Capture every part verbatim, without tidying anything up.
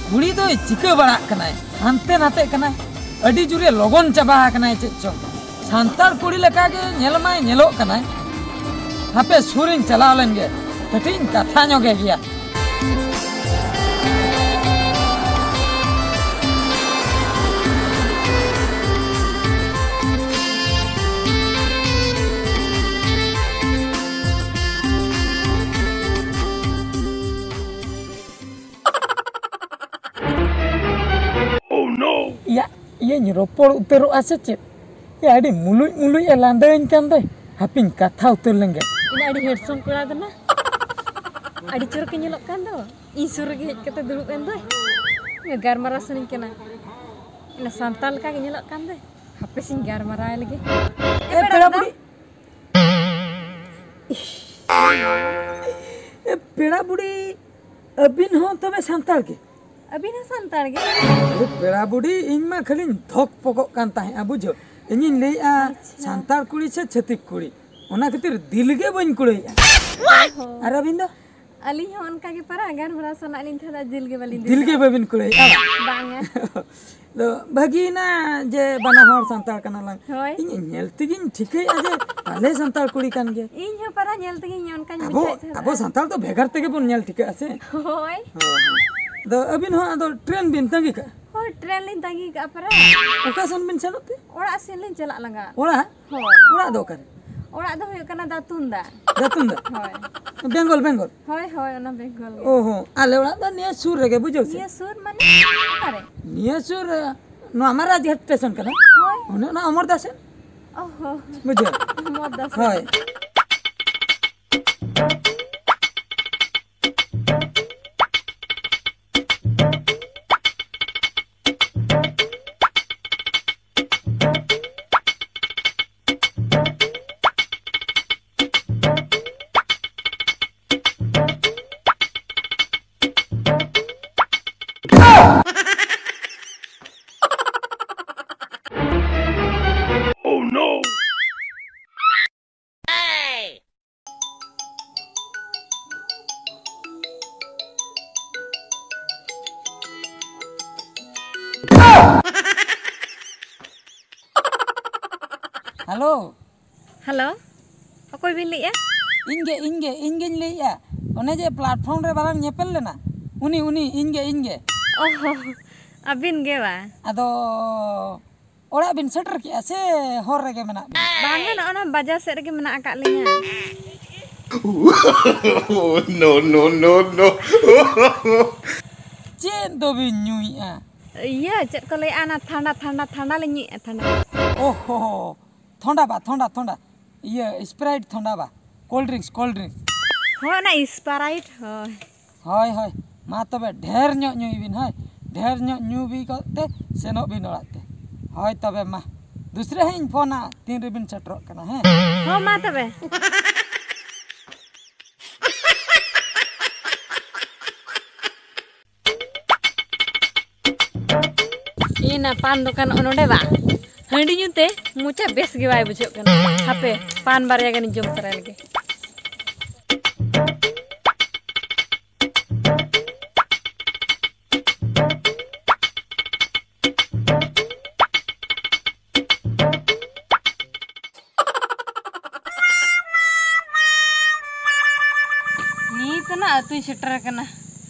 ᱠᱩᱲᱤ ᱫᱚᱭ ᱪᱤᱠᱟᱹ ᱵᱟᱲᱟᱜ ᱠᱟᱱᱟᱭ, ᱦᱟᱱᱛᱮ ᱱᱟᱛᱮᱜ ᱠᱟᱱᱟᱭ, ᱟᱹᱰᱤ ᱡᱳᱨᱮ ᱞᱚᱜᱚᱱ ᱪᱟᱵᱟ ᱟᱠᱟᱱᱟᱭ ᱪᱮᱫ ᱪᱚᱝ᱾ ᱥᱟᱱᱛᱟᱲ ᱠᱩᱲᱤ ᱞᱮᱠᱟᱜᱮ ᱧᱮᱞ ᱢᱟᱭ ᱧᱮᱞᱚᱜ ᱠᱟᱱᱟᱭ᱾ ᱦᱟᱯᱮ ᱥᱩᱨᱤᱧ ᱪᱟᱞᱟᱣ ᱞᱮᱱ ᱜᱮ, ᱠᱟᱹᱴᱤᱡ ᱤᱧ ᱠᱟᱛᱷᱟ ᱧᱚᱜᱮ ᱜᱮᱭᱟ᱾ ᱤᱭᱟ, ᱤᱭᱟᱹᱧ ᱨᱚᱯᱚᱲ ᱩᱛᱟᱹᱨᱚᱜᱼᱟ ᱥᱮ ᱪᱮᱫ? ᱮ, ᱟᱹᱰᱤ ᱢᱩᱞᱩᱡ ᱢᱩᱞᱩᱡ ᱮ ᱞᱟᱸᱫᱟᱹᱧ ᱠᱟᱱ ᱫᱚᱭ᱾ ᱦᱟᱯᱮᱧ ᱠᱟᱛᱷᱟ ᱩᱛᱟᱹᱨ ᱞᱮᱱ ᱜᱮ᱾ ᱤᱧ ᱟᱹᱰᱤ handsome ᱠᱚᱲᱟ ᱫᱚ ᱱᱟ᱾ ᱟᱹᱰᱤ ᱪᱚᱨᱚᱠᱮ ᱧᱮᱞᱚᱜ ᱠᱟᱱ ᱫᱚ᱾ ᱤᱧ ᱥᱩᱨ ᱨᱮᱜᱮ ᱦᱮᱡ ᱠᱟᱛᱮ ᱫᱩᱲᱩᱵ ᱮᱱ ᱫᱚᱭ᱾ ᱜᱟᱨᱢᱟᱨᱟᱣ ᱥᱟᱱᱟᱧ ᱠᱟᱱᱟ᱾ ᱤᱱᱟᱹ ᱥᱟᱱᱛᱟᱲ ᱞᱮᱠᱟᱜᱮ ᱧᱮᱞᱚᱜ ᱠᱟᱱ ᱫᱚᱭ᱾ ᱦᱟᱯᱮ ᱥᱮᱧ ᱜᱟᱨᱢᱟᱨᱟᱣ ᱟᱭ ᱞᱮᱜᱮ᱾ ᱮ, ᱮ, ᱯᱮᱲᱟ ᱯᱮᱲᱟ ᱫᱟᱫᱟ᱾ ᱵᱩᱰᱷᱤ᱾ ᱮ, ᱯᱮᱲᱟ ᱵᱩᱰᱷᱤ, ᱟᱹᱵᱤᱱ ᱦᱚᱸ ᱛᱚᱵᱮ ᱥᱟᱱᱛᱟᱲ ᱜᱮ? ᱟᱹᱵᱤᱱ ᱦᱚᱸ ᱥᱟᱱᱛᱟᱲ ᱜᱮ? ᱟᱨᱮ ᱯᱮᱲᱟ ᱵᱩᱰᱷᱤ, ᱤᱧ ᱢᱟ ᱠᱷᱟᱹᱞᱤᱧ ᱫᱷᱚᱠ ᱯᱚᱠᱚᱜ ᱠᱟᱱ ᱛᱟᱦᱮᱸᱜᱼᱟ, ᱵᱩᱡᱷᱟᱹᱣ᱾ ᱤᱧᱤᱧ ᱞᱟᱹᱭᱮᱜᱼᱟ, ᱟᱪᱪᱷᱟ᱾ ᱥᱟᱱᱛᱟᱲ ᱠᱩᱲᱤ ᱥᱮ ᱪᱷᱟᱹᱛᱤᱠ ᱠᱩᱲᱤ, ᱚᱱᱟ ᱠᱷᱟᱹᱛᱤᱨ ᱫᱤᱞ ᱜᱮ ᱵᱟᱹᱧ ᱠᱩᱲᱟᱹᱭᱮᱜᱼᱟ᱾ ᱚ ᱦᱚᱸ᱾ ᱟᱨ ᱟᱹᱵᱤᱱ ᱫᱚ? ᱟᱹᱞᱤᱧ ᱦᱚᱸ ᱚᱱᱠᱟ ᱜᱮ ᱯᱟᱨᱟ ᱜᱟᱨᱢᱟᱨᱟᱣ ᱥᱟᱱᱟᱭᱮᱫ ᱞᱤᱧ ᱛᱟᱦᱮᱸᱫ, ᱫᱤᱞ ᱜᱮ ᱵᱟᱹᱞᱤᱧ ᱫᱤᱞ ᱫᱤᱞ ᱜᱮ ᱠᱟᱜᱼᱟ᱾ ᱵᱟᱹᱵᱤᱱ ᱠᱩᱲᱟᱹᱭᱮᱜᱼᱟ? ᱵᱟᱝᱟ᱾ ᱫᱚ ᱵᱷᱟᱹᱜᱤᱭᱮᱱᱟ ᱡᱮ ᱵᱟᱱᱟ ᱦᱚᱲ ᱥᱟᱱᱛᱟᱲ ᱠᱟᱱᱟ ᱞᱟᱝ᱾ ᱦᱳᱭ᱾ ᱤᱧ ᱧᱮᱞ ᱛᱮᱜᱤᱧ ᱴᱷᱤᱠᱟᱹᱭᱮᱫᱼᱟ ᱡᱮ ᱯᱟᱞᱮ ᱥᱟᱱᱛᱟᱲ ᱠᱩᱲᱤ ᱠᱟᱱ ᱜᱮᱭᱟ᱾ ᱤᱧ ᱦᱚᱸ ᱯᱟᱨᱟ ᱧᱮᱞ ᱛᱮᱜᱮᱧ ᱚᱱᱠᱟᱧ ᱟᱵᱚ, ᱵᱩᱡᱷᱟᱹᱣᱮᱫ ᱛᱟᱦᱮᱸᱫ᱾ ᱟᱵᱚ ᱥᱟᱱᱛᱟᱲ ᱫᱚ ᱵᱷᱮᱜᱟᱨ ᱛᱮᱜᱮ ᱵᱚᱱ ᱧᱮᱞ ᱴᱷᱤᱠᱟᱹᱜᱼᱟ ᱥᱮ᱾ ᱦᱳᱭ᱾ ᱦᱳᱭ, ᱦᱳᱭ᱾ ᱟᱫᱚ ᱟᱹᱵᱤᱱ ᱦᱚᱸ ᱟᱫᱚ ᱴᱨᱮᱱ ᱵᱤᱱ ᱛᱟᱺᱜᱤ ᱠᱟᱜᱼᱟ? ᱦᱳᱭ, ᱴᱨᱮᱱ ᱞᱤᱧ ᱛᱟᱺᱜᱤ ᱠᱟᱜᱼᱟ ᱯᱟᱨᱟ᱾ ᱚᱠᱟ ᱥᱮᱱ ᱵᱤᱱ ᱥᱮᱱᱚᱜ ᱛᱮ? ᱚᱲᱟᱜ ᱥᱮᱱ ᱞᱤᱧ ᱪᱟᱞᱟᱜ ᱞᱟᱜᱟᱜ᱾ ᱚᱲᱟᱜ? ᱦᱳᱭ᱾ ᱚᱲᱟᱜ ᱫᱚ ᱚᱠᱟᱨᱮ? ᱚᱲᱟᱜ ᱫᱚ ᱦᱩᱭᱩᱜ ᱠᱟᱱᱟ ᱫᱟᱛᱩᱱᱫᱟ᱾ ᱫᱟᱛᱩᱱᱫᱟ? ᱦᱳᱭ᱾ ᱵᱮᱝᱜᱚᱞ, ᱵᱮᱝᱜᱚᱞ? ᱦᱳᱭ, ᱦᱳᱭ, ᱚᱱᱟ ᱵᱮᱝᱜᱚᱞ ᱜᱮ᱾ ᱚ ᱦᱚᱸ, ᱟᱞᱮ ᱚᱲᱟᱜ ᱫᱚ ᱱᱤᱭᱟᱹ ᱥᱩᱨ ᱨᱮᱜᱮ, ᱵᱩᱡᱷᱟᱹᱣ ᱥᱮ? ᱱᱤᱭᱟᱹ ᱥᱩᱨ ᱢᱟᱱᱮ ᱚᱠᱟᱨᱮ? ᱱᱤᱭᱟᱹ ᱥᱩᱨ, ᱱᱚᱣᱟ ᱢᱟ ᱨᱟᱡᱽᱜᱷᱟᱴ ᱥᱴᱮᱥᱚᱱ ᱠᱟᱱᱟ᱾ ᱦᱳᱭ᱾ ᱚᱱᱮ ᱚᱱᱟ ᱚᱢᱚᱨᱫᱟ ᱥᱮᱱ᱾ ᱚ ᱦᱚᱸ᱾ ᱵᱩᱡᱷᱟᱹᱣ? ᱚᱢᱚᱨᱫᱟ ᱥᱮᱱ᱾ ᱦᱳᱭ᱾ ᱦᱮᱞᱳ, ᱚᱠᱚᱭ ᱵᱤᱱ ᱞᱟᱹᱭᱮᱜᱼᱟ? ᱤᱧ ᱜᱮ, ᱤᱧ ᱜᱮ, ᱤᱧ ᱜᱤᱧ ᱞᱟᱹᱭᱮᱜᱼᱟ᱾ ᱚᱱᱮ ᱡᱮ platform ᱨᱮ ᱵᱟᱞᱟᱝ ᱧᱮᱯᱮᱞ ᱞᱮᱱᱟ, ᱩᱱᱤ, ᱩᱱᱤ, ᱤᱧ ᱜᱮ, ᱤᱧ ᱜᱮ᱾ ᱚᱦᱚ, ᱟᱹᱵᱤᱱ ᱜᱮ ᱵᱟ? ᱟᱫᱚ ᱚᱲᱟᱜ ᱵᱤᱱ ᱥᱮᱴᱮᱨ ᱠᱮᱜᱼᱟ ᱥᱮ ᱦᱚᱨ ᱨᱮᱜᱮ ᱢᱮᱱᱟᱜ ᱵᱤᱱᱟ? ᱵᱟᱝᱟ, ᱱᱚᱜᱼᱚ ᱱᱚᱣᱟ ᱵᱟᱡᱟᱨ ᱥᱮᱫ ᱨᱮᱜᱮ ᱢᱮᱱᱟᱜ ᱟᱠᱟᱫ ᱞᱤᱧᱟ᱾ No, no, no, no. ᱪᱮᱫ ᱫᱚᱵᱤᱱ ᱧᱩᱭᱮᱜᱼᱟ? ᱤᱭᱟᱹ, ᱪᱮᱫ ᱠᱚ ᱞᱟᱹᱭᱟ, ᱚᱱᱟ ᱴᱷᱟᱱᱰᱟ, ᱴᱷᱟᱱᱰᱟ, ᱴᱷᱟᱱᱰᱟ ᱞᱤᱧ ᱧᱩᱭᱮᱫᱼᱟ, ᱴᱷᱟᱱᱰᱟ᱾ ᱳᱦᱳ, ᱛᱷᱚᱱᱰᱟ ᱵᱟ, ᱛᱷᱚᱱᱰᱟ, ᱛᱷᱚᱱᱰᱟ᱾ ᱤᱭᱟᱹ, Sprite ᱛᱷᱚᱱᱰᱟ ᱵᱟ, cold drinks, cold drinks. ᱦᱳᱭ, ᱚᱱᱟ Sprite, ᱦᱳᱭ᱾ ᱦᱳᱭ, ᱦᱳᱭ, ᱢᱟ ᱛᱚᱵᱮ ᱰᱷᱮᱨ ᱧᱚᱜ ᱧᱩᱭ ᱵᱤᱱ, ᱦᱳᱭ, ᱰᱷᱮᱨ ᱧᱚᱜ ᱧᱩ ᱵᱤ ᱠᱟᱛᱮ ᱥᱮᱱᱚᱜ ᱵᱤᱱ ᱚᱲᱟᱜ ᱛᱮ᱾ ᱦᱳᱭ ᱛᱚᱵᱮ ᱢᱟ, ᱫᱩᱥᱨᱟᱹ ᱦᱟᱸᱜ ᱤᱧ ᱯᱷᱳᱱᱟ, ᱛᱤᱱ ᱨᱮᱵᱤᱱ ᱥᱮᱴᱮᱨᱚᱜ ᱠᱟᱱᱟ, ᱦᱮᱸ? ᱦᱚᱸ, ᱢᱟ ᱛᱚᱵᱮ᱾ ᱤᱧ ᱯᱟᱱ ᱫᱚᱠᱟᱱ ᱱᱚᱜᱼᱚ ᱱᱚᱰᱮ ᱵᱟᱝ, ᱦᱟᱺᱰᱤ ᱧᱩ ᱛᱮ ᱢᱚᱪᱟ ᱵᱮᱥ ᱜᱮ ᱵᱟᱭ ᱵᱩᱡᱷᱟᱹᱜ ᱠᱟᱱᱟ᱾ ᱦᱟᱯᱮ, ᱯᱟᱱ ᱵᱟᱨᱭᱟ ᱜᱟᱱᱤᱧ ᱡᱚᱢ ᱛᱟᱨᱟ ᱞᱮᱜᱮ᱾ ᱱᱤᱛ ᱱᱟ ᱟᱹᱛᱩᱧ ᱥᱮᱴᱮᱨ ᱟᱠᱟᱱᱟ᱾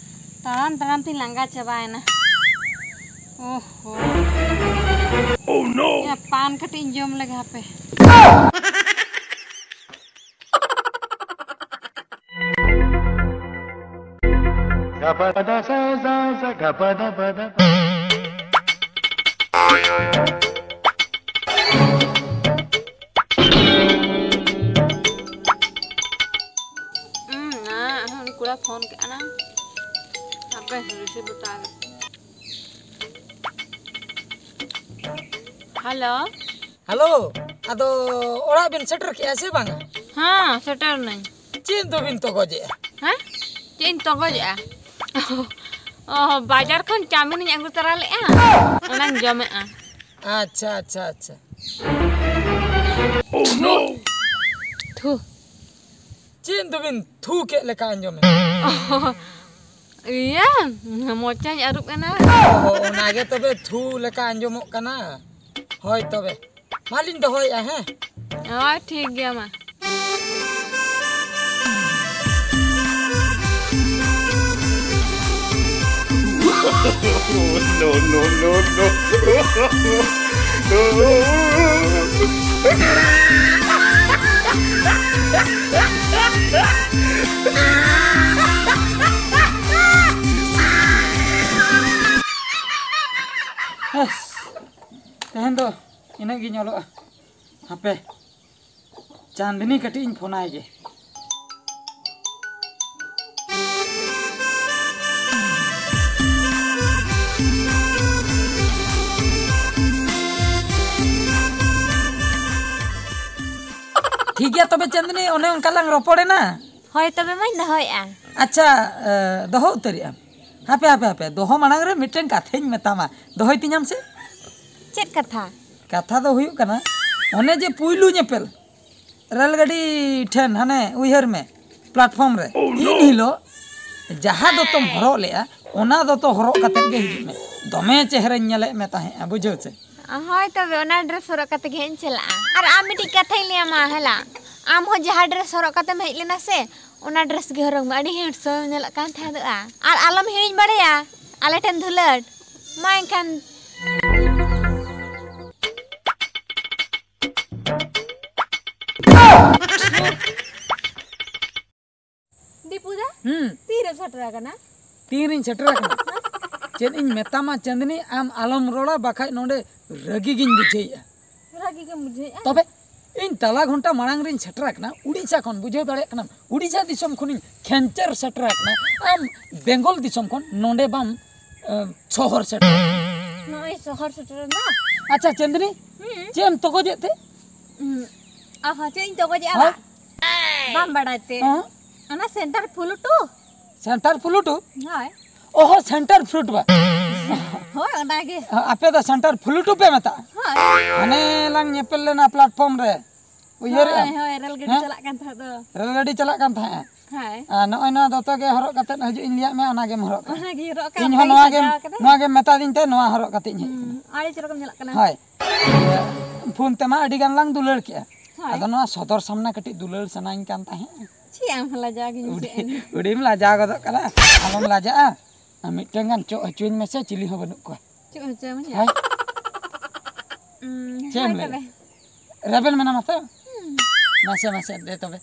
ᱛᱟᱲᱟᱢ ᱛᱟᱲᱟᱢ ᱛᱤᱧ ᱞᱟᱸᱜᱟ ᱪᱟᱵᱟᱭᱮᱱᱟ᱾ ᱳᱦᱳ᱾ Oh no! ᱭᱟ, ᱯᱟᱱ ᱠᱟᱹᱴᱤᱡ ᱤᱧ ᱡᱚᱢ ᱞᱮᱜᱮ ᱦᱟᱯᱮ᱾ ᱦᱩᱸ, ᱱᱟ, ᱩᱱᱤ ᱠᱚᱲᱟ ᱯᱷᱳᱱ ᱠᱮᱜᱼᱟ ᱱᱟᱝ᱾ ᱦᱟᱯᱮ, receive ᱦᱟᱛᱟᱣ ᱞᱮ᱾ ᱦᱮᱞᱳ᱾ ᱦᱮᱞᱳ, ᱟᱫᱚ ᱚᱲᱟᱜ ᱵᱤᱱ ᱥᱮᱴᱮᱨ ᱠᱮᱜᱼᱟ ᱥᱮ ᱵᱟᱝᱟ? ᱦᱮᱸ, ᱥᱮᱴᱮᱨ ᱱᱟᱹᱧ᱾ ᱪᱮᱫ ᱫᱚᱵᱤᱱ ᱛᱚᱜᱚᱡᱮᱜᱼᱟ? ᱦᱮᱸ? ᱪᱮᱫ ᱤᱧ ᱛᱚᱜᱚᱡᱮᱜᱼᱟ? ᱚ, ᱵᱟᱡᱟᱨ ᱠᱷᱚᱱ ᱪᱟᱣᱢᱤᱱᱤᱧ ᱟᱹᱜᱩ ᱛᱚᱨᱟ ᱞᱮᱜᱼᱟ, ᱚᱱᱟᱧ ᱡᱚᱢᱮᱜᱼᱟ᱾ ᱟᱪᱪᱷᱟ, ᱟᱪᱪᱷᱟ, ᱟᱪᱪᱷᱟ᱾ ᱛᱷᱩ᱾ ᱪᱮᱫ ᱫᱚᱵᱤᱱ ᱛᱷᱩ ᱠᱮᱫ ᱞᱮᱠᱟ ᱟᱸᱡᱚᱢᱮᱱᱟ? ᱤᱭᱟᱹ, ᱢᱚᱪᱟᱧ ᱟᱹᱨᱩᱵ ᱮᱱᱟ᱾ ᱚ, ᱚᱱᱟᱜᱮ ᱛᱚᱵᱮ ᱛᱷᱩ ᱞᱮᱠᱟ ᱟᱸᱡᱚᱢᱚᱜ ᱠᱟᱱᱟ᱾ ᱦᱳᱭ ᱛᱚᱵᱮ, ᱢᱟᱞᱤᱧ ᱫᱚᱦᱚᱭᱮᱫᱼᱟ, ᱦᱮᱸ᱾ ᱦᱳᱭ, ᱴᱷᱤᱠ ᱜᱮᱭᱟ ᱢᱟ᱾ No, no, no, no, no. ᱵᱮᱥ, ᱛᱮᱦᱮᱧ ᱫᱚ ᱤᱱᱟᱹᱜ ᱜᱤᱧ ᱚᱞᱚᱜᱼᱟ᱾ ᱦᱟᱯᱮ, ᱪᱟᱸᱫᱽᱱᱤ ᱠᱟᱹᱴᱤᱡ ᱤᱧ ᱯᱷᱳᱱᱟᱭ ᱜᱮ᱾ ᱴᱷᱤᱠ ᱜᱮᱭᱟ ᱛᱚᱵᱮ ᱪᱟᱸᱫᱽᱱᱤ, ᱚᱱᱮ ᱚᱱᱠᱟ ᱞᱟᱝ ᱨᱚᱯᱚᱲᱮᱱᱟ᱾ ᱦᱳᱭ, ᱛᱚᱵᱮ ᱢᱟᱧ ᱫᱚᱦᱚᱭᱮᱫᱼᱟ᱾ ᱟᱪᱪᱷᱟ, ᱮ, ᱫᱚᱦᱚ ᱩᱛᱟᱹᱨᱮᱜᱼᱟᱢ᱾ ᱦᱟᱯᱮ, ᱦᱟᱯᱮ, ᱦᱟᱯᱮ, ᱫᱚᱦᱚ ᱢᱟᱲᱟᱝ ᱨᱮ ᱢᱤᱫᱴᱮᱱ ᱠᱟᱛᱷᱟᱧ ᱢᱮᱛᱟᱢᱟ, ᱫᱚᱦᱚᱭ ᱛᱤᱧᱟᱢ ᱥᱮ? ᱪᱮᱫ ᱠᱟᱛᱷᱟ? ᱠᱟᱛᱷᱟ ᱫᱚ ᱦᱩᱭᱩᱜ ᱠᱟᱱᱟ, ᱚᱱᱮ ᱡᱮ ᱯᱩᱭᱞᱩ ᱧᱮᱯᱮᱞ ᱨᱮᱞ ᱜᱟᱹᱰᱤ ᱴᱷᱮᱱ, ᱦᱟᱱᱮ ᱩᱭᱦᱟᱹᱨ ᱢᱮ, ᱯᱞᱟᱴᱯᱷᱚᱨᱢ ᱨᱮ, ᱤᱱ ᱦᱤᱞᱳᱜ ᱡᱟᱦᱟᱸ ᱫᱚᱛᱚᱢ ᱦᱚᱨᱚᱜ ᱞᱮᱜᱼᱟ, ᱚᱱᱟ ᱫᱚᱛᱚ ᱦᱚᱨᱚᱜ ᱠᱟᱛᱮᱫ ᱜᱮ ᱦᱤᱡᱩᱜ ᱢᱮ᱾ ᱫᱚᱢᱮ ᱪᱮᱦᱨᱟᱧ ᱧᱮᱞᱮᱫ ᱢᱮ ᱛᱟᱦᱮᱸᱫᱼᱟ, ᱵᱩᱡᱷᱟᱹᱣ ᱥᱮ? ᱦᱳᱭ, ᱛᱚᱵᱮ ᱚᱱᱟ ᱰᱨᱮᱥ ᱦᱚᱨᱚᱜ ᱠᱟᱛᱮ ᱜᱮ ᱦᱟᱸᱜ ᱤᱧ ᱪᱟᱞᱟᱜᱼᱟ᱾ ᱟᱨ ᱟᱢ ᱢᱤᱫᱴᱤᱡ ᱠᱟᱛᱷᱟᱧ ᱞᱟᱹᱭᱟᱢᱟ, ᱦᱮᱞᱟ, ᱟᱢ ᱦᱚᱸ ᱡᱟᱦᱟᱸ ᱰᱨᱮᱥ ᱦᱚᱨᱚᱜ ᱠᱟᱛᱮᱢ ᱦᱮᱡ ᱞᱮᱱᱟ ᱥᱮ, ᱚᱱᱟ ᱰᱨᱮᱥ ᱜᱮ ᱦᱚᱨᱚᱜᱽ ᱢᱮ, ᱟᱹᱰᱤ ᱦᱮᱱᱰᱥᱚᱢ ᱮᱢ ᱧᱮᱞᱚᱜ ᱠᱟᱱ ᱛᱟᱦᱮᱸᱫᱚᱜᱼᱟ᱾ ᱟᱨ ᱟᱞᱚᱢ ᱦᱤᱲᱤᱧ ᱵᱟᱲᱟᱭᱟ, ᱟᱞᱮ ᱴᱷᱮᱱ ᱫᱷᱩᱞᱟᱹᱲ᱾ ᱢᱟ ᱮᱱᱠᱷᱟᱱ᱾ ᱫᱤᱯᱩ ᱫᱟ, ᱦᱩᱸ᱾ ᱛᱤᱨᱮᱢ ᱥᱮᱴᱮᱨ ᱟᱠᱟᱱᱟ? ᱛᱤᱨᱤᱧ ᱥᱮᱴᱮᱨ ᱟᱠᱟᱱᱟ? ᱪᱮᱫ ᱤᱧ ᱢᱮᱛᱟᱢᱟ ᱪᱟᱸᱫᱽᱱᱤ, ᱟᱢ ᱟᱞᱚᱢ ᱨᱚᱲᱟ, ᱵᱟᱠᱷᱟᱡ ᱱᱚᱰᱮ ᱨᱟᱹᱜᱤ ᱜᱤᱧ ᱵᱩᱡᱷᱟᱹᱣᱮᱫᱼᱟ᱾ ᱨᱟᱹᱜᱤ ᱜᱮᱢ ᱵᱩᱡᱷᱟᱹᱣᱮᱫᱼᱟ? ᱛᱚᱵᱮ ᱤᱧ ᱛᱟᱞᱟ ᱜᱷᱚᱱᱴᱟ ᱢᱟᱲᱟᱝ ᱨᱤᱧ ᱥᱮᱴᱮᱨ ᱟᱠᱟᱱᱟ ᱩᱲᱤᱥᱥᱟ ᱠᱷᱚᱱ, ᱵᱩᱡᱷᱟᱹᱣ ᱫᱟᱲᱮᱭᱟᱜ ᱠᱟᱱᱟᱢ, ᱩᱲᱤᱥᱥᱟ ᱫᱤᱥᱚᱢ ᱠᱷᱚᱱᱤᱧ ᱠᱷᱮᱧᱪᱮᱨ ᱥᱮᱴᱮᱨ ᱟᱠᱟᱱᱟ, ᱟᱢ ᱵᱮᱝᱜᱚᱞ ᱫᱤᱥᱚᱢ ᱠᱷᱚᱱ ᱱᱚᱰᱮ ᱵᱟᱢ, ᱮ, ᱥᱚᱦᱚᱨ ᱥᱮᱴᱮᱨ᱾ ᱱᱚᱜᱼᱚᱭ ᱥᱚᱦᱚᱨ ᱥᱮᱴᱮᱨ ᱮᱱᱟ᱾ ᱟᱪᱪᱷᱟ ᱪᱟᱸᱫᱽᱱᱤ, ᱦᱩᱸ᱾ ᱪᱮᱫ ᱮᱢ ᱛᱚᱜᱚᱡᱮᱫ ᱛᱮ? ᱦᱩᱸ᱾ ᱟᱦᱟ, ᱪᱮᱫ ᱤᱧ ᱛᱚᱜᱚᱡᱮᱫᱼᱟ ᱦᱮᱸ? ᱵᱟ? ᱵᱟᱢ ᱵᱟᱲᱟᱭ ᱛᱮ? ᱦᱮᱸ? ᱚᱱᱟ ᱥᱮᱱᱴᱟᱨ ᱯᱷᱩᱞᱩᱴᱩ᱾ ᱥᱮᱱᱴᱟᱨ ᱯᱷᱩᱞᱩᱴᱩ? ᱦᱳᱭ᱾ ᱚᱦᱚ, ᱥᱮᱱᱴᱟᱨ ᱯᱷᱨᱩᱴ ᱵᱟ᱾ ᱦᱳᱭ, ᱚᱱᱟᱜᱮ᱾ ᱟᱯᱮ ᱫᱚ ᱥᱮᱱᱴᱟᱨ ᱯᱷᱩᱞᱩᱴᱩ ᱯᱮ ᱢᱮᱛᱟᱜᱼᱟ? ᱦᱳᱭ᱾ ᱦᱟᱱᱮ ᱞᱟᱝ ᱧᱮᱯᱮᱞ ᱞᱮᱱᱟ ᱯᱞᱟᱴᱯᱷᱚᱨᱢ ᱨᱮ, ᱩᱭᱦᱟᱹᱨᱮᱜᱼᱟ? ᱦᱳᱭ, ᱦᱳᱭ, ᱨᱮᱞ ᱜᱟᱹᱰᱤ ᱦᱮᱸ? ᱪᱟᱞᱟᱜ ᱠᱟᱱ ᱛᱟᱦᱮᱸᱫ ᱫᱚ᱾ ᱨᱮᱞ ᱜᱟᱹᱰᱤ ᱪᱟᱞᱟᱜ ᱠᱟᱱ ᱛᱟᱦᱮᱸᱫᱼᱟ᱾ ᱦᱳᱭ᱾ ᱟᱨ ᱱᱚᱜᱼᱚᱭ ᱱᱚᱣᱟ ᱫᱚᱛᱚ ᱜᱮ ᱦᱚᱨᱚᱜ ᱠᱟᱛᱮᱫ ᱦᱤᱡᱩᱜ ᱤᱧ ᱞᱟᱹᱭᱟᱫ ᱢᱮᱭᱟ, ᱚᱱᱟᱜᱮᱢ ᱦᱚᱨᱚᱜ ᱠᱟᱜᱼᱟ᱾ ᱚᱱᱟᱜᱮ ᱦᱚᱨᱚᱜ ᱠᱟᱜᱼᱟ, ᱤᱧ ᱦᱚᱸ ᱚᱱᱠᱟᱜᱮ ᱱᱚᱣᱟ ᱜᱮ, ᱥᱟᱡᱟᱣ ᱠᱟᱫᱟ᱾ ᱱᱚᱣᱟ ᱜᱮᱢ ᱢᱮᱛᱟᱫᱤᱧ ᱛᱮ ᱱᱚᱣᱟ ᱦᱚᱨᱚᱜ ᱠᱟᱛᱮᱫ ᱤᱧ ᱦᱮᱡ ᱦᱩᱸ, ᱠᱟᱱᱟ᱾ ᱟᱹᱰᱤ ᱪᱚᱨᱚᱠᱮᱢ ᱧᱮᱞᱚᱜ ᱠᱟᱱᱟ᱾ ᱦᱳᱭ᱾ ᱯᱷᱳᱱ ᱛᱮᱢᱟ ᱟᱹᱰᱤ ᱜᱟᱱ ᱞᱟᱝ ᱫᱩᱞᱟᱹᱲ ᱠᱮᱜᱼᱟ᱾ ᱟᱫᱚ ᱱᱚᱣᱟ ᱥᱚᱫᱚᱨ ᱥᱟᱢᱱᱟ ᱠᱟᱹᱴᱤᱡ ᱫᱩᱞᱟᱹᱲ ᱥᱟᱱᱟᱧ ᱠᱟᱱ ᱛᱟᱦᱮᱸᱫ᱾ ᱪᱮᱫ ᱮᱢ ᱞᱟᱡᱟᱣ ᱜᱤᱧ ᱵᱩᱡᱷᱟᱹᱣᱮᱫ ᱢᱮ᱾ ᱩᱰᱤᱢ ᱞᱟᱡᱟᱣ ᱜᱚᱫᱚᱜ ᱠᱟᱱᱟ, ᱟᱞᱚᱢ ᱞᱟᱡᱟᱜᱼᱟ᱾ ᱟᱨ ᱢᱤᱫᱴᱟᱝ ᱜᱟᱱ ᱪᱚᱜ ᱦᱚᱪᱚᱧ ᱢᱮᱥᱮ, ᱪᱤᱞᱤ ᱦᱚᱸ ᱵᱟᱹᱱᱩᱜ ᱠᱚᱣᱟ᱾ ᱪᱚᱜ ᱦᱚᱪᱚ ᱢᱮᱭᱟ? ᱦᱳᱭ᱾ ᱩᱸ, ᱪᱮᱫ ᱮᱢ ᱦᱳᱭ ᱞᱟᱹᱭᱟ? ᱛᱚᱵᱮ᱾ ᱨᱮᱵᱮᱱ ᱢᱮᱱᱟᱢᱟ ᱛᱚ? ᱦᱩᱸ᱾ ᱢᱟᱥᱮ, ᱢᱟᱥᱮ, ᱫᱮ ᱛᱚᱵᱮ᱾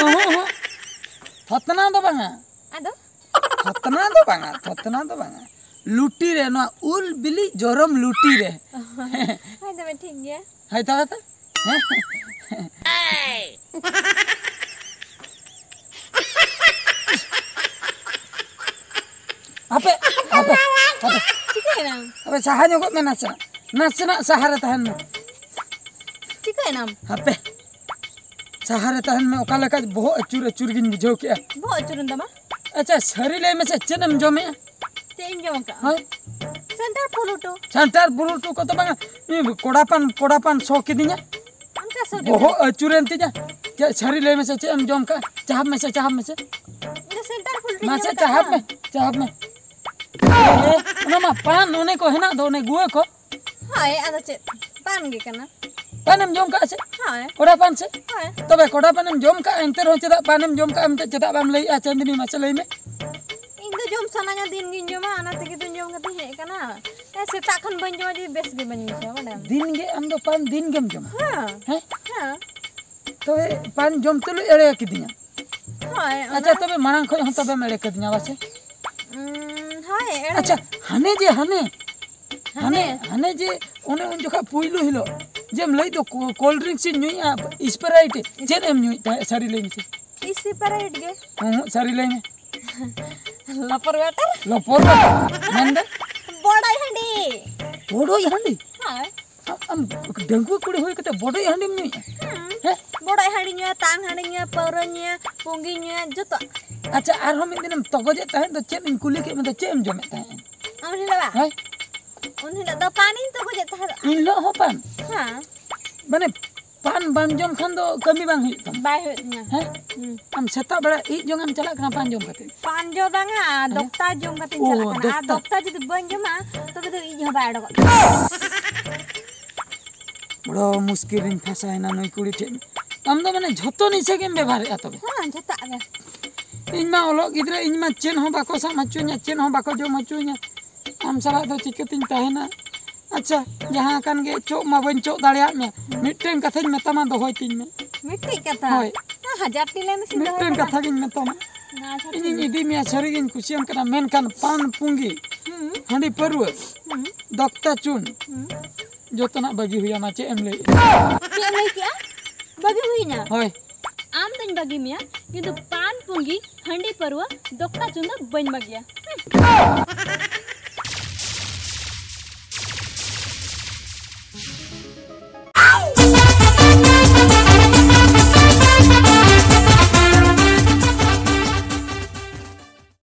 ᱚᱦᱚᱸ, ᱚᱦᱚᱸ᱾ ᱛᱷᱚᱛᱱᱟ ᱫᱚ ᱵᱟᱝᱟ᱾ ᱟᱫᱚ? ᱛᱷᱚᱛᱱᱟ ᱫᱚ ᱵᱟᱝᱟ, ᱛᱷᱚᱛᱱᱟ ᱫᱚ ᱵᱟᱝᱟ᱾ ᱞᱩᱴᱤ ᱨᱮ, ᱱᱚᱣᱟ ᱩᱞ ᱵᱤᱞᱤ ᱡᱚᱨᱚᱢ ᱞᱩᱴᱤ ᱨᱮ᱾ ᱦᱳᱭ ᱛᱚᱵᱮ, ᱴᱷᱤᱠ ᱜᱮᱭᱟ᱾ ᱦᱳᱭ ᱛᱚᱵᱮ ᱛᱚ᱾ ᱦᱮᱸ? ᱦᱟᱯᱮ, ᱦᱟᱯᱮ, ᱦᱟᱯᱮ᱾ ᱪᱤᱠᱟᱹᱭᱮᱱᱟᱢ? ᱦᱟᱯᱮ, ᱥᱟᱦᱟ ᱧᱚᱜᱚᱜ ᱢᱮ ᱱᱟᱥᱮ᱾ ᱱᱟᱥᱮᱱᱟᱜ ᱥᱟᱦᱟ ᱨᱮ ᱛᱟᱦᱮᱱ ᱢᱮ᱾ ᱪᱤᱠᱟᱹᱭᱮᱱᱟᱢ? ᱦᱟᱯᱮ᱾ ᱥᱟᱦᱟ ᱨᱮ ᱛᱟᱦᱮᱱ ᱢᱮ, ᱚᱠᱟ ᱞᱮᱠᱟ ᱵᱚᱦᱚᱜ ᱟᱹᱪᱩᱨ ᱟᱹᱪᱩᱨ ᱜᱤᱧ ᱵᱩᱡᱷᱟᱹᱣ ᱠᱮᱜᱼᱟ᱾ ᱵᱚᱦᱚᱜ ᱟᱹᱪᱩᱨᱮᱱ ᱛᱟᱢᱟ? ᱟᱪᱪᱷᱟ, ᱥᱟᱹᱨᱤ ᱞᱟᱹᱭ ᱢᱮᱥᱮ, ᱪᱮᱫ ᱮᱢ ᱡᱚᱢᱮᱜᱼᱟ? ᱪᱮᱫ ᱤᱧ ᱡᱚᱢ ᱠᱟᱜᱼᱟ? ᱦᱳᱭ᱾ ᱥᱮᱱᱴᱟᱨ ᱯᱷᱩᱞᱩᱴᱩ᱾ ᱥᱮᱱᱴᱟᱨ ᱯᱷᱩᱞᱩᱴᱩ ᱠᱚᱫᱚ ᱵᱟᱝᱟ, ᱤᱧ ᱠᱚᱲᱟ ᱯᱟᱱ, ᱠᱚᱲᱟ ᱯᱟᱱ ᱥᱚ ᱠᱤᱫᱤᱧᱟ᱾ ᱟᱢ ᱪᱮᱫ ᱥᱚ ᱠᱮᱫᱟ? ᱵᱚᱦᱚᱜ ᱟᱹᱪᱩᱨᱮᱱ ᱛᱤᱧᱟ᱾ ᱪᱮᱫ ᱥᱟᱹᱨᱤ ᱞᱟᱹᱭ ᱢᱮᱥᱮ, ᱪᱮᱫ ᱮᱢ ᱡᱚᱢ ᱠᱟᱜᱼᱟ? ᱪᱟᱦᱟᱵ ᱢᱮᱥᱮ, ᱪᱟᱦᱟᱵ ᱢᱮᱥᱮ᱾ ᱤᱧ ᱫᱚ ᱥᱮᱱᱴᱟᱨ ᱯᱷᱩᱞᱩᱴᱩᱧ ᱢᱟᱥᱮ ᱡᱚᱢ ᱠᱟᱜᱼᱟ᱾ ᱪᱟᱦᱟᱵ ᱢᱮ, ᱪᱟᱦᱟᱵ ᱢᱮ᱾ ᱮ, ᱚᱱᱟ ᱢᱟ ᱯᱟᱱ, ᱚᱱᱮ ᱠᱚ ᱦᱮᱱᱟᱜ ᱫᱚ, ᱚᱱᱮ ᱜᱩᱣᱟᱹ ᱠᱚ᱾ ᱦᱳᱭ, ᱟᱫᱚ ᱪᱮᱫ? ᱯᱟᱱ ᱜᱮ ᱠᱟᱱᱟ᱾ ᱯᱟᱱᱮᱢ ᱡᱚᱢ ᱠᱟᱜᱼᱟ ᱥᱮ? ᱦᱳᱭ᱾ ᱠᱚᱲᱟ ᱯᱟᱱ ᱥᱮ? ᱦᱳᱭ᱾ ᱛᱚᱵᱮ ᱠᱚᱲᱟ ᱯᱟᱱᱮᱢ ᱡᱚᱢ ᱠᱟᱜᱼᱟ, ᱮᱱᱛᱮ ᱨᱮᱦᱚᱸ ᱪᱮᱫᱟᱜ ᱯᱟᱱᱮᱢ ᱡᱚᱢ ᱠᱟᱜᱼᱟ ᱢᱮᱱᱛᱮ ᱪᱮᱫᱟᱜ ᱵᱟᱢ ᱞᱟᱹᱭᱮᱜᱼᱟ, ᱪᱟᱸᱫᱽᱱᱤ? ᱢᱟᱥᱮ ᱞᱟᱹᱭ ᱢᱮ᱾ ᱤᱧ ᱫᱚ ᱡᱚᱢ ᱥᱟᱱᱟᱧᱟ, ᱫᱤᱱ ᱜᱤᱧ ᱡᱚᱢᱟ, ᱚᱱᱟ ᱛᱮᱜᱮ ᱫᱚᱧ ᱡᱚᱢ ᱠᱟᱛᱮᱧ ᱦᱮᱡ ᱟᱠᱟᱱᱟ᱾ ᱦᱮᱸ, ᱥᱮᱛᱟᱜ ᱠᱷᱚᱱ ᱵᱟᱹᱧ ᱡᱚᱢᱟ ᱡᱩᱫᱤ ᱵᱮᱥ ᱜᱮ ᱵᱟᱹᱧ ᱵᱩᱡᱷᱟᱹᱣᱟ, ᱵᱟᱰᱟᱭᱟᱢ᱾ ᱫᱤᱱ ᱜᱮ ᱟᱢ ᱫᱚ ᱯᱟᱱ ᱫᱤᱱ ᱜᱮᱢ ᱡᱚᱢᱟ? ᱦᱮᱸ᱾ ᱦᱮᱸ? ᱦᱮᱸ᱾ ᱛᱚᱵᱮ ᱯᱟᱱ ᱡᱚᱢ ᱛᱩᱞᱩᱡ ᱮᱲᱮ ᱠᱤᱫᱤᱧᱟ? ᱦᱳᱭ, ᱚᱱᱟ ᱟᱪᱪᱷᱟ, ᱛᱚᱵᱮ ᱢᱟᱲᱟᱝ ᱠᱷᱚᱱ ᱦᱚᱸ ᱛᱚᱵᱮᱢ ᱮᱲᱮ ᱠᱟᱫᱤᱧᱟ, ᱵᱟᱥᱮ? ᱩᱸ, ᱦᱳᱭ, ᱮᱲᱮ᱾ ᱟᱪᱪᱷᱟ, ᱦᱟᱱᱮ ᱡᱮ, ᱦᱟᱱᱮ, ᱦᱟᱱᱮ? ᱦᱟᱱᱮ, ᱦᱟᱱᱮ ᱡᱮ, ᱚᱱᱮ ᱩᱱ ᱡᱚᱠᱷᱟ ᱯᱩᱭᱞᱩ ᱦᱤᱞᱳᱜ ᱡᱮᱢ ᱞᱟᱹᱭ ᱫᱚ, ᱠᱳ-, cold drinks ᱤᱧ ᱧᱩᱭᱟ, Sprite, ᱪᱮᱫ ᱮᱢ ᱧᱩᱭᱮᱫ ᱛᱟᱦᱮᱸᱫ? ᱥᱟᱹᱨᱤ ᱞᱟᱹᱭ ᱢᱮᱥᱮ᱾ Sprite ᱜᱮ᱾ ᱦᱮᱸ, ᱥᱟᱹᱨᱤ ᱞᱟᱹᱭ ᱢᱮ᱾ ᱞᱚᱯᱚᱨ water᱾ ᱞᱚᱯᱚᱨ water? ᱢᱮᱱᱫᱚ? ᱵᱚᱰᱚᱡ ᱦᱟᱺᱰᱤ᱾ ᱵᱚᱰᱚᱡ ᱦᱟᱺᱰᱤ? ᱦᱳᱭ᱾ ᱟᱢ, ᱟᱢ ᱰᱟᱺᱜᱩᱣᱟᱹ ᱠᱩᱲᱤ ᱦᱩᱭ ᱠᱟᱛᱮ ᱵᱚᱰᱚᱡ ᱦᱟᱺᱰᱤᱢ ᱧᱩᱭᱮᱫᱼᱟ? ᱦᱮᱸ᱾ ᱦᱮᱸ? ᱵᱚᱰᱚᱡ ᱦᱟᱺᱰᱤ ᱧᱩᱭᱟ, ᱛᱟᱝ ᱦᱟᱺᱰᱤ ᱧᱩᱭᱟ, ᱯᱟᱹᱣᱨᱟᱹ ᱧᱩᱭᱟ, ᱡᱚᱛᱚ᱾ ᱟᱪᱪᱷᱟ, ᱟᱨᱦᱚᱸ ᱢᱤᱫ ᱫᱤᱱᱮᱢ ᱛᱚᱜᱚᱡᱮᱫ ᱛᱟᱦᱮᱸᱫ ᱫᱚ, ᱪᱮᱫ ᱤᱧ ᱠᱩᱞᱤ ᱠᱮᱫ ᱢᱮ ᱫᱚ, ᱪᱮᱫ ᱮᱢ ᱡᱚᱢᱮᱫ ᱛᱟᱦᱮᱸᱫ? ᱩᱱ ᱦᱤᱞᱳᱜ ᱵᱟ? ᱦᱮᱸ? ᱩᱱ ᱦᱤᱞᱳᱜ ᱫᱚ ᱯᱟᱱᱤᱧ ᱛᱚᱜᱚᱡᱮᱫ ᱛᱟᱦᱮᱸᱫ᱾ ᱩᱱ ᱦᱤᱞᱳᱜ ᱦᱚᱸ ᱯᱟᱱ? ᱦᱮᱸ᱾ ᱢᱟᱱᱮ ᱯᱟᱱ ᱵᱟᱢ ᱡᱚᱢ ᱠᱷᱟᱱ ᱫᱚ ᱠᱟᱹᱢᱤ ᱵᱟᱝ ᱦᱩᱭᱩᱜ ᱛᱟᱢᱟ? ᱵᱟᱭ ᱦᱩᱭᱩᱜ ᱛᱤᱧᱟ᱾ ᱦᱮᱸ? ᱦᱩᱸ᱾ ᱟᱢ ᱥᱮᱛᱟᱜ ᱵᱮᱲᱟ ᱤᱡ ᱡᱚᱝ ᱮᱢ ᱪᱟᱞᱟᱜ ᱠᱟᱱᱟ ᱯᱟᱱ ᱡᱚᱢ ᱠᱟᱛᱮ? ᱯᱟᱱ ᱡᱚ ᱵᱟᱝᱟ, ᱦᱮᱸ? ᱫᱚᱠᱛᱟ ᱡᱚᱢ ᱠᱟᱛᱮᱧ ᱚ, ᱪᱟᱞᱟᱜ ᱠᱟᱱᱟ᱾ ᱟᱨ ᱫᱚᱠᱛᱟ᱾ ᱫᱚᱠᱛᱟ ᱡᱩᱫᱤ ᱵᱟᱹᱧ ᱡᱚᱢᱟ, ᱛᱚᱵᱮ ᱫᱚ ᱤᱡ ᱦᱚᱸ ᱵᱟᱭ ᱚᱰᱚᱠᱚᱜ ᱛᱤᱧᱟ᱾ ᱵᱚᱲᱚ ᱢᱩᱥᱠᱤᱞ ᱨᱤᱧ ᱯᱷᱟᱸᱥᱟᱭᱮᱱᱟ ᱱᱩᱭ ᱠᱩᱲᱤ ᱴᱷᱮᱱ᱾ ᱟᱢ ᱫᱚ ᱢᱟᱱᱮ ᱡᱷᱚᱛᱚ ᱱᱤᱥᱟᱹ ᱜᱮᱢ ᱵᱮᱵᱷᱟᱨᱮᱫᱼᱟ ᱛᱚᱵᱮ? ᱦᱮᱸ, ᱡᱷᱚᱛᱚᱣᱟᱜ ᱜᱮ᱾ ᱤᱧ ᱢᱟ ᱚᱞᱚᱜ ᱜᱤᱫᱽᱨᱟᱹ, ᱤᱧ ᱢᱟ ᱪᱮᱫ ᱦᱚᱸ ᱵᱟᱠᱚ ᱥᱟᱵ ᱦᱚᱪᱚᱧᱟ, ᱪᱮᱫ ᱦᱚᱸ ᱵᱟᱠᱚ ᱡᱚᱢ ᱦᱚᱪᱚᱧᱟ᱾ ᱟᱢ ᱥᱟᱞᱟᱜ ᱫᱚ ᱪᱤᱠᱟᱹᱛᱤᱧ ᱛᱟᱦᱮᱱᱟ? ᱟᱪᱪᱷᱟ, ᱡᱟᱦᱟᱸ ᱟᱠᱟᱱ ᱜᱮ, ᱪᱚᱜ ᱢᱟ ᱵᱟᱹᱧ ᱪᱚᱜ ᱫᱟᱲᱮᱭᱟᱜ ᱢᱮ, ᱢᱤᱫᱴᱮᱱ ᱠᱟᱛᱷᱟᱧ ᱢᱮᱛᱟᱢᱟ, ᱫᱚᱦᱚᱭ ᱛᱤᱧ ᱢᱮ᱾ ᱢᱤᱫᱴᱤᱡ ᱠᱟᱛᱷᱟ? ᱦᱳᱭ᱾ ᱦᱮᱸ, ᱦᱟᱡᱟᱨ ᱴᱤ ᱞᱟᱹᱭ ᱢᱮᱥᱮ, ᱫᱚᱦᱚᱭ ᱢᱤᱫᱴᱮᱱ ᱠᱟᱛᱷᱟ᱾ ᱠᱟᱛᱷᱟ ᱜᱤᱧ ᱢᱮᱛᱟᱢᱟ, ᱟᱪᱪᱷᱟ, ᱴᱷᱤᱠ ᱤᱧᱤᱧ ᱜᱮᱭᱟ᱾ ᱤᱫᱤ ᱢᱮᱭᱟ, ᱥᱟᱹᱨᱤᱜᱤᱧ ᱠᱩᱥᱤᱭᱟᱢ ᱠᱟᱱᱟ, ᱢᱮᱱᱠᱷᱟᱱ ᱯᱟᱱ ᱯᱩᱸᱜᱤ, ᱦᱩᱸ, ᱦᱟᱺᱰᱤ ᱯᱟᱹᱨᱣᱟᱹ, ᱦᱩᱸ, ᱫᱚᱠᱛᱟ ᱪᱩᱱ, ᱦᱩᱸ᱾ ᱡᱚᱛᱚᱱᱟᱜ ᱵᱟᱹᱜᱤ ᱦᱩᱭᱟᱢᱟ᱾ ᱪᱮᱫ ᱮᱢ ᱞᱟᱹᱭᱮᱫᱼᱟ? ᱪᱮᱫ ᱮᱢ ᱞᱟᱹᱭ ᱠᱮᱜᱼᱟ? ᱵᱟᱹᱜᱤ ᱦᱩᱭᱱᱟ? ᱦᱳᱭ᱾ ᱟᱢ ᱫᱚᱧ ᱵᱟᱹᱜᱤ ᱢᱮᱭᱟ, ᱠᱤᱱᱛᱩ ᱯᱟᱱ ᱯᱩᱸᱜᱤ, ᱦᱟᱺᱰᱤ ᱯᱟᱹᱨᱣᱟᱹ, ᱫᱚᱠᱛᱟ ᱪᱩᱱ ᱫᱚ ᱵᱟᱹᱧ ᱵᱟᱹᱜᱤᱭᱟ᱾